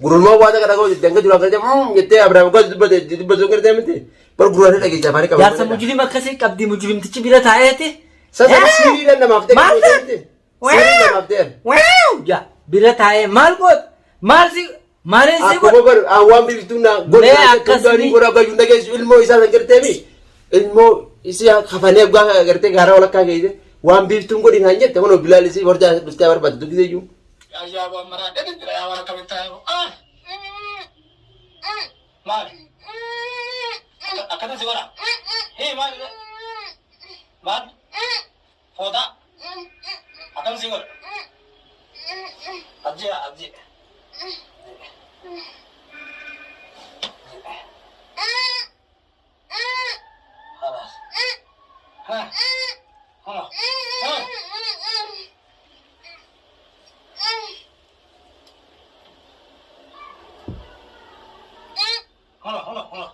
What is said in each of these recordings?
Gurrumaa waa takka dhaga'u jettee hanga duraan gartee jettee Abiraam gosa dubbate dubbatu gartee miti. Bar gurraan dhageessa afaanii qaba. Jaarsa mujrima akkasii qabdi mujrimtichi bira taa'eeti. Sasa siriidhaan namaaf ta'e. Maal ta'e? Siriin namaaf ta'e. Weew! Ja bira taa'ee maal goota? Maal si maaliin si Akkuma godha? bar waan biiftuu na Mee akkasii- godha gayyuu dhageessu ilmoo isaa san gartee mi ilmoo isii kafanee gaa gartee gaara walakkaa geesse waan biiftuun godhin haan jette kun bilaal isii horjaa dhuftee barbaaddu dubbisee iyyuu. Yaa waan maraa dhedhe jira yaa waan akkamitti taa'e ah maali akkana si godha hii maali maal fooxaa akkam si godha abjii abjii خلاص ها ها ها هنا هنا هنا هنا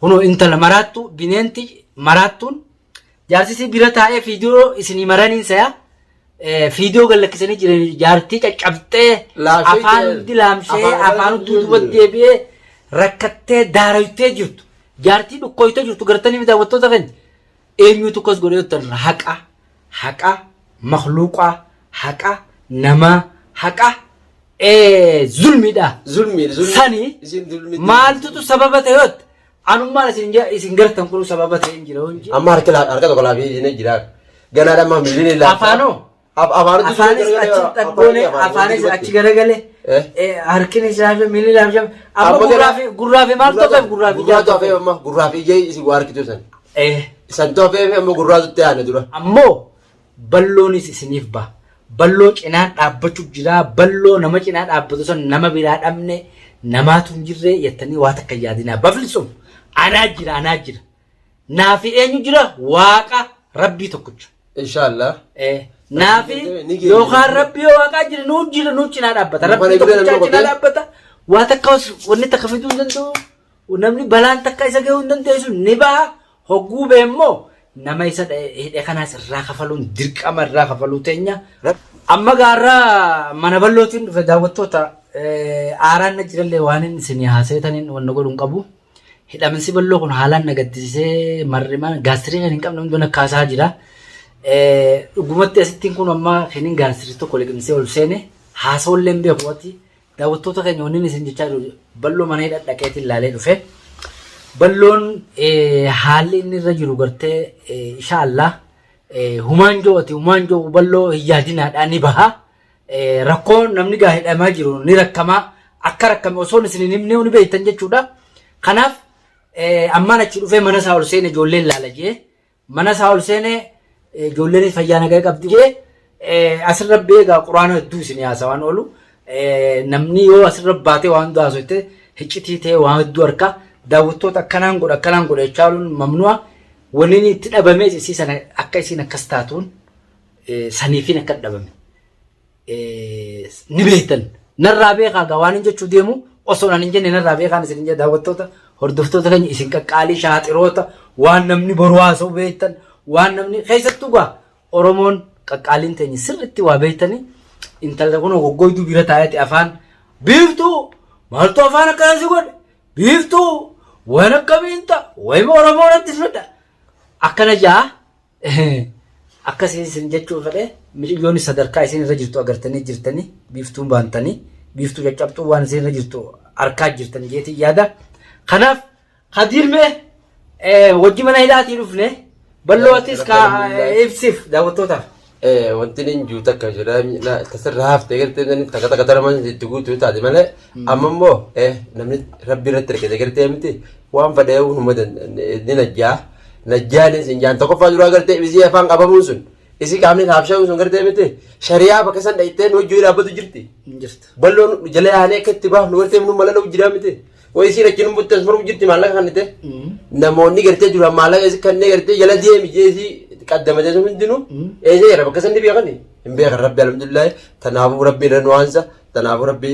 Kunoo intala maraattuu bineenti maraattuun jaarsisi bira taa'ee fiidiyoo isinii maraniin saya fiidiyoo gad lakkisanii jiran jaartii caccabxee Laafee afaan jira. hundi laamshee Afaan afaan hundi hundi duuba jiru. deebi'ee rakkattee daaraytee jirtu jaartii dhukkooytee jirtu gartanii daawwattoota keenya eenyutu akkas godhee jettan haqa haqa makluuqaa haqa namaa haqa zulmiidha. Zulmi zulmi. Sani Isin zulmi. maaltutu sababa ta'e yoo anummaan isin isin gartan kun sababa ta'e hin jira honji. Amma harka harka tokko laafee isin jira. Ganaa dhamma miiliin laafee. Afaanoo Afaanoo. afaanis achi xaggoone afaanis achi garagale harkini laafee miilli laafee amma gurraa fi gurraa fi maaltu hafeef gurraa fi Gurraatu hafee amma gurraa fi ijee isin waa harkitu san. Isantu hafee amma gurraatu itti aane dura. Ammoo balloonis isiniif baha. Balloo cinaa dhaabbachuu jira. Balloo nama cinaa dhaabbatu san nama biraa dhabne namaatu hin jirre jettanii waa takka hin yaadinaa. Baflisum anaa jira anaa jira. Naafi eenyu jira? Waaqa rabbii tokkicha. Inshaallah. Naafi Ni geenya. yookaan rabbii yoo waaqaa jira nuu jira nuu cinaa dhaabbata. Nu kana Rabbii bira tokkicha nama cinaa qotee. dhaabbata. Waa takka wanni takka fiduu hin danda'u. Namni balaan takka isa gahuu hin dandeessu ni baha. Hogguu ba'e immoo nama isa hidhe kanaas irraa kafaluun dirqama irraa kafaluu teenya. Amma gaarraa mana bal'ootiin dhufe daawwattoota aaraan na jirallee waan inni isinii haaseetaniin wanna godhu hin qabu. Hidhaminsi bal'oo kun haalaan na gaddisiisee marrimaan gaastirii kan hin qabne hunduu na kaasaa jira. Dhugumatti asittiin kun amma kinin gaastirii tokko liqimsee ol seene haasawullee hin beeku ati Daawwattoota keenya wanni isin jechaa jiru bal'oo mana hidha dhaqeetiin laalee dhufe. Bal'oon haalli inni irra jiru gartee insha Allah humaan jo'ati humaan jo'u bal'oo hin yaadinaadhaa ni baha. Rakkoo namni gaa hidhamaa jiru ni rakkamaa akka rakkame osoo isin hin himne ni beektan jechuudha. Kanaaf ammaan achi dhufee mana isaa ol seene ijoolleen laala jee Mana isaa ol seene ijoolleenis fayyaa nagaa qabdi jee asirra beekaa quraana hedduu isin haasawaan oolu namni yoo asirra baatee waan hundaa haasofte hiccitii ta'e waan hedduu harka daawwattoota akkanaan godha akkanaan godha jechaa ooluun mamnu'a wanni inni itti dhabamees isii sana akka isiin akkas taatuun saniifiin akka dhabame. ni beektan. Narraa beekaa gaa waan hin jechuu deemu osoo nan hin jenne narraa beekaan isin hin jedhe daawwattoota hordoftoota keenya isin qaqqaalii shaaxiroota waan namni boru haasa'u beektan waan namni keessattuu gaa Oromoon qaqqaaliin teenya sirriitti waa beektanii intala kun goggoyduu bira taa'eeti afaan biiftuu maaltu afaan akkana si godhe biiftuu waan akkamiin ta'a wayima Oromoo natti fedha akkana jaa Akkasii isin jechuu fedhe miciyyoon sadarkaa isin irra jirtu agartanii jirtanii biiftuun baantanii biiftuu caccabxuu waan isin irra jirtu arkaa jirtan jeetii yaada. Kanaaf Kadiir mee wajji mana hidhaatii dhufne bal'oo atis ka ibsiif daawwattootaaf. Wanti inni jiru takka jira tasirra haftee gartee namni takka takka taraman itti guutuu taate malee amma immoo namni rabbi irratti hirkate gartee miti waan fedhe hunduma ni najjaa. Najjaanis hin jaan tokkoffaa duraa gartee isii afaan qabamuun sun isii qaamni laabshaa'uun sun gartee miti shari'aa bakka san dhayitee nu hojii dhaabbatu jirti. Hin jirtu. Balloon jala yaanee akka itti baafnu gartee nu mala dha'u jira miti. Way isiin achi nu butte as maruu jirti maallaqa kan ta'e. Namoonni gartee duraan maallaqa isii kanneen gartee jala deemi jee isii qaddamatee sun hundinuu eessa jira bakka san ni beekani. Hin beekan rabbi alhamdulillahi tanaafuu rabbi irra nu aansa tanaafuu rabbi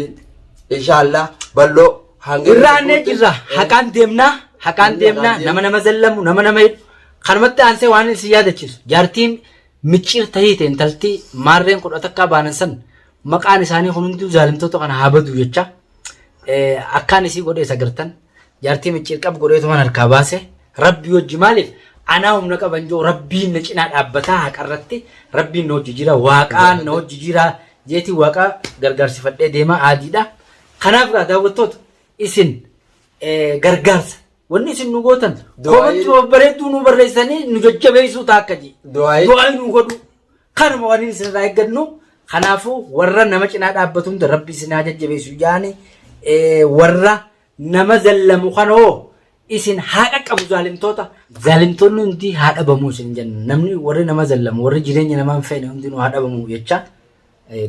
inshaallah balloo hanga Irraa annee jirra. Haqaan deemnaa. Haqaan deemnaa. Nama nama zallamu, nama nama hidhu. Kanumatti aansee waan isin yaadachiisu. Jaartiin micciir tahii ta'e intalti maarreen kudha takkaa baanan san Maqaan isaanii kun hunduu zaalimtoota kana haa badu jecha akkaan isii godhee isa gartan jaartii micciir qab godheetuman harkaa baase rabbii wajji maaliif anaa humna qaban jiru rabbiin na cinaa dhaabbataa haqarratti rabbiin na hojji jira waaqaan na hojji jira jeetii waaqa gargaarsifadhee deemaa aadiidha. Kanaaf gaa daawwattoota isin gargaarsa wanni isin nu gootan koomantii babbareedduu nu barreessanii nu jajjabeessuu taakka jee du'aayii nu godhu kanuma waan isin irraa eeggannu. Kanaafuu warra nama cinaa dhaabbatu hunda rabbi isin haa jajjabeessu jaani warra nama zallamu kana hoo isin haa qaqqabu zaalimtoota. Zaalimtoonni hundi haa dhabamuu isin jenna. Namni warri nama zallamu warri jireenya namaa hin feene hundinuu haa dhabamuu jecha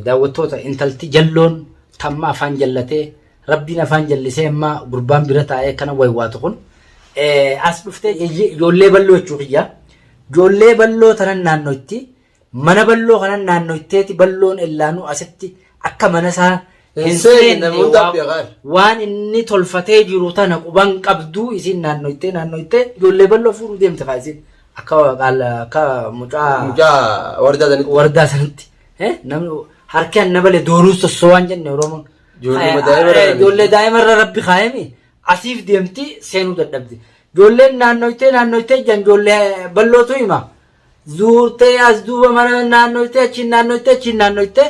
daawwattoota intalti jalloon tamma afaan jallatee rabbiin afaan jallisee amma gurbaan bira taa'ee akkana waywaatu kun as dhuftee ijoollee balloo jechuu kiyya. Ijoollee balloo tanan naannotti mana balloo kanan naannoyteeti balloon ellaanuu asitti akka mana isaa hin seenne seenne waan inni tolfatee jiru tana quban qabduu isiin naannoytee naannoytee ijoollee balloo fuudhuu deemte kaa isiin akka akka mucaa Mucaa wardaa sanitti. Wardaa sanitti namni harki anna bale dooruu sossoo waan jenne Oromoon. Ijoollee daa'ima irra Ijoollee daa'ima irra rabbi kaayemi asiif deemti seenuu dadhabde. Ijoolleen naannoytee naannoytee jan ijoollee ballootu hima. Zuurtee as duuba mana naannoytee achiin naannoytee achiin naannoytee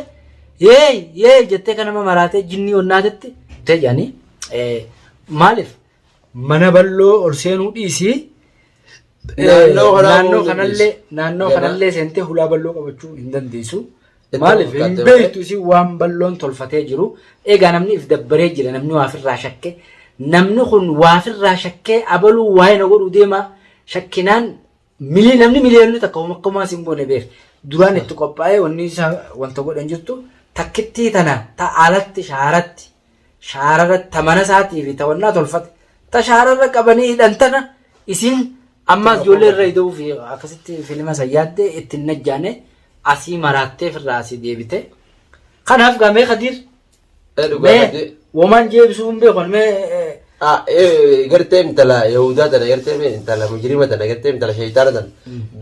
yeey yeey jettee kan nama maraatee jinnii onnaatetti ta'e jedhanii maaliif mana balloo ol seenuu dhiisii Naannoo kanaa naannoo bahuu kanallee dandeessu. Naannoo Ganaa. Kanallee seentee hulaa balloo qabachuu hin dandeessu. Itti Maaliif hin fakkaate beektu isin waan balloon tolfatee jiru. Egaa namni if dabbaree jira namni waafirraa shakke. Namni kun waafirraa shakkee abaluu waa'ee na godhuu deema shakkinaan namni miliyoonni takka homa akkumaa sin goone beek. Duraan itti qophaa'ee wanni isaa wanta godhan jirtu takkittii tana ta alatti shaaratti shaararratti ta mana isaatii fi ta wannaa tolfate ta shaararra qabanii hidhan tana isin ammaas ijoollee irra ida'uu fi akkasitti filima san yaadde ittiin najjaane asii maraattee firraa asii deebite. Kanaaf gaa mee Kadiir Dhugaa mee badee. womaan jeebisuu hin beeku mee Gartee intala Yahudaa tana gartee mee intala mujrima tana gartee intala shayitaana tana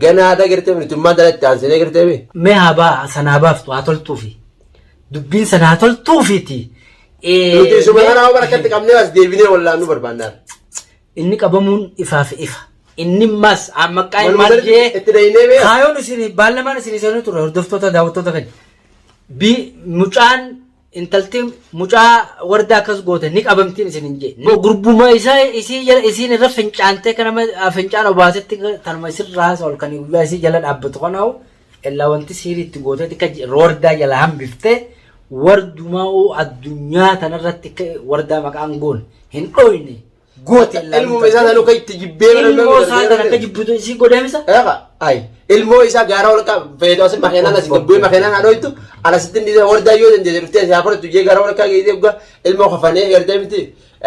ganaadha gartee nutummaan tana itti aansinee gartee mee. Mee haa baa sanaa baaftu haa toltuufi dubbiin sanaa toltuufiiti. Nuti isuma kanaa barakatti qabnee as deebinee wallaan nu barbaannaan. Inni qabamuun ifaa fi ifa. Inni mas maqqaa Waluma maal sanitti jee itti dhahinee mee? Kaayoon isin baallamaan isin isin ture hordoftoota daawwattoota keenya. Bi mucaan intalti mucaa wardaa akkas goote ni qabamtiin isin hin jee. Gurbuma isaa isii jala isiin irra fincaantee kan nama fincaan obaasetti tanuma isirraa haasa ol kan guyyaa isii jala dhaabbatu kanaa'u ellaa wanti siirii itti gootee tika wardaa jala hambiftee wardumaa addunyaa tanarratti wardaa maqaan goone hin dhoyne goote ellaa. Ilmuma isaa sanuu kan itti jibbee mana Ilmoo isaa tan akka jibbitu isii godheemsa. Eeqa ay ilmoo isaa gaara ol qaba fayyadu asin makeenaan asin gabbu'ee makeenaan haa dhoytu alasitti inni wardaa yoo dandeesse dhuftee asii haa fudhattu jee gaara ol qaba geessee dhugaa ilmoo kafanee gartee miti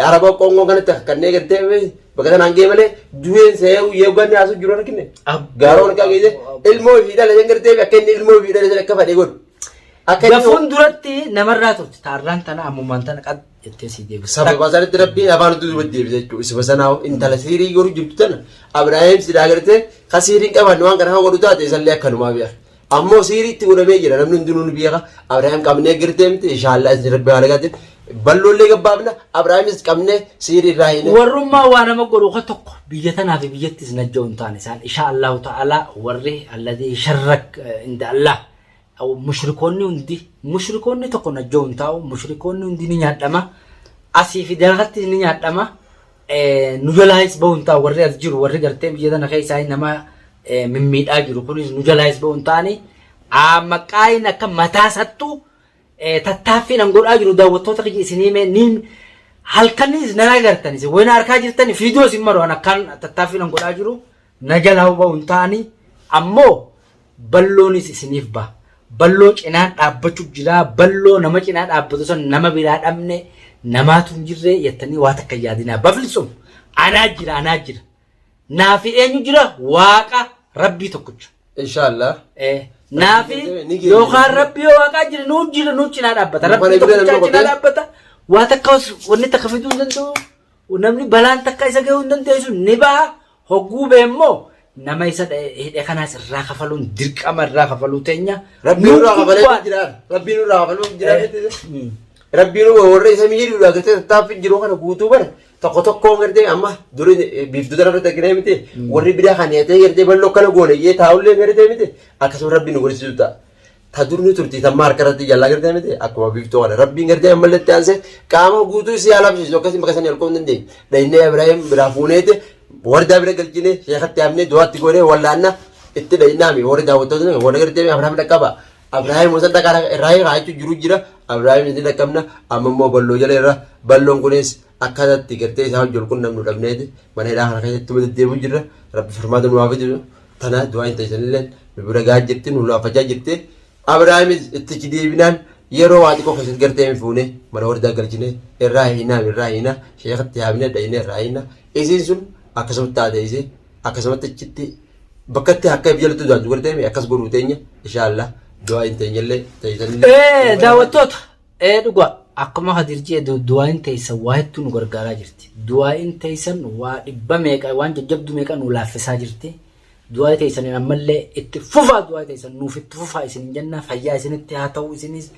araba qoongoo kanatti kakkannee gartee bakka sanaan gee malee du'een se'ee yeegganni haasuu jiru argine gaara ol qaba geessee ilmoo ifii dhala gartee akka inni ilmoo ifii dhala akka fadhee godhu. Akka inni Gafuun duratti namarraa turte taarraan tana ammumaan tana qad jettee sii deebisa. Sababa sanatti rabbiin afaan utuu duuba deebisa jechuudha. Isuma sanaa intala siirii godhu jirtu tana Abrahaam silaa gartee ka siiriin qaban waan kana godhu taate isallee akkanumaa beeka. Ammoo siirii itti godhamee jira namni hundinuu ni beeka. Abrahaam qabnee gartee miti inshaallaa isin rabbi haala gaatiin balloollee gabbaafna Abrahaamis qabnee siirii irraa hin. Warrummaa waa nama godhu ka tokko biyya tanaa fi biyyattis najja'u hin taane isaan insha Allahu ta'ala warri alladii sharrak inda Allah Mushrikoonni hundi mushrikoonni tokko najjoo hin taa'u mushrikoonni hundi ni nyaadhama asii fi darakatti ni nyaadhama nu jalaayis bahu hin taa'u warri as jiru warri gartee biyya tana keessaa nama mimmiidhaa jiru kunis nu jalaayis bahu hin ta'ani maqaayin akka mataa sattu tattaaffiin an godhaa jiru daawwattoota kiyya isinii mee niin halkanis nan agartan isin wayna harkaa jirtan fiidiyoo isin maru an akkaan tattaaffiin an godhaa jiru na jalaa bahu hin ta'ani ammoo Balloonis isiniif baha. Balloo cinaan dhaabbachuu jira. Balloo nama cinaa dhaabbatu san nama biraa dhabne namaatu hin jirre jettanii waa takka hin yaadinaa. Bafilsum anaa jira anaa jira. Naafi eenyu jira? Waaqa Rabbii tokkicha. Inshallah. Naafi Ni geenya. yookaan Rabbii yoo waaqaa jira nuu jira nuu cinaa dhaabbata. Nu kana Rabbii bira namni tokkicha cinaa qotee. dhaabbata. Waa takka wanni takka fiduu hin danda'u. Namni balaan takka isa gahuu hin dandeessu ni baha. Hogguu ba'e immoo Nama isa hidhe kanaas irraa kafaluun dirqama irraa kafaluu teenya. Rabbiin nurraa kafalee jira. Rabbiin nurraa kafaluu jira. Rabbiin warra isa miidhuudhaa gartee tattaaffii jiru kana guutuu bara tokko tokkoon gartee amma duri biiftuu tana irratti arginee miti warri biraa kan heetee gartee bal'oo kana goone iyyee taa'ullee gartee miti akkasuma rabbiin nu godhisiisu ta'a. Ta dur ni turti tamma harka irratti jallaa gartee miti akkuma biiftuu kana rabbiin gartee ammallee itti aansee qaama guutuu isii haala absiisu akkasii bakka sanii halkoo hin dandeenye. Dhaynee Ibraahim biraa fuuneeti wardaa bira galchine sheekatti haafnee du'aatti goonee wallaanna itti dhaynaami warri daawwattoonni warra gartee Abrahaam dhaqqaba. Abrahaam osoo dhaqaa irraa hiikaa jechuun jiru jira. Abrahaam ni dhaqqabna amma immoo balloo jala irra balloon kunis akkasatti gartee isaa wajjin qunnamnu dhabneeti mana hidhaa kana keessatti deddeebi'u jirra. Rabbi furmaata nu haa fidu. Tana du'aa hin ta'isanillee nu bira gahaa jirti nu laafachaa jirti. Abrahaamis itti deebinaan yeroo waa xiqqoo keessatti gartee hin fuune mana wardaa galchine irraa hiinaa irraa hiinaa sheekatti haafne dhayine irraa hiinaa isiin sun akkasumatti taate isee akkasumatti achitti bakkatti akka if jalatti du'an gartee akkas godhuu teenya inshaallah du'aa hin teenyallee ta'isanillee. Ee daawwattoota ee dhugaa akkuma Kadir jee du'aayin teessan waa hedduu nu gargaaraa jirti. Du'aayin teessan waa dhibba meeqa waan jajjabduu meeqa nu laaffisaa jirti. Du'aayii teessaniin ammallee itti fufaa du'aayii teessan nuuf itti fufaa isin jenna fayyaa isinitti haa ta'u isinis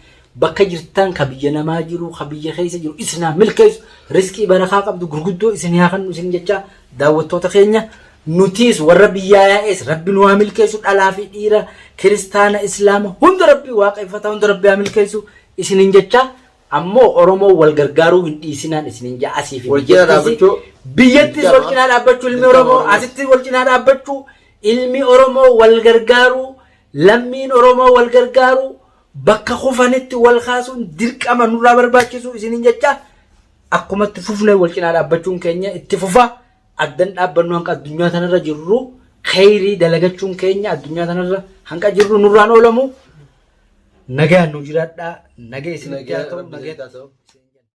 bakka jirtan ka biyya namaa jiru ka biyya keessa jiru isin haa milkeessu riskii barakaa qabdu gurguddoo isin haa kennu isin jecha daawwattoota keenya nutiis warra biyyaa yaa'es rabbi nu haa milkeessu dhalaa fi dhiira kiristaana islaama hunda rabbi waaqeffataa hunda rabbi haa milkeessu isinin jecha ammoo Oromoo wal gargaaruu hin dhiisinaan isinin ja'a asii fi Wal cinaa biyyattis dhaabbachuu. biyyattis wal cinaa dhaabbachuu ilmi Oromoo asitti wal cinaa dhaabbachuu ilmi Oromoo wal gargaaruu lammiin Oromoo wal gargaaruu bakka kufanitti wal kaasuun dirqama nurraa barbaachisu isinin jecha akkuma itti fufnee wal cinaa dhaabbachuun keenya itti fufa addan dhaabbannu hanqa addunyaa tanarra jirru kheyrii dalagachuun keenya addunyaa tanarra hanqa jirru nurraan oolamu nagaan nu jiraadhaa naga isinitti haa ta'u Rabbi naga isinitti haa ta'u.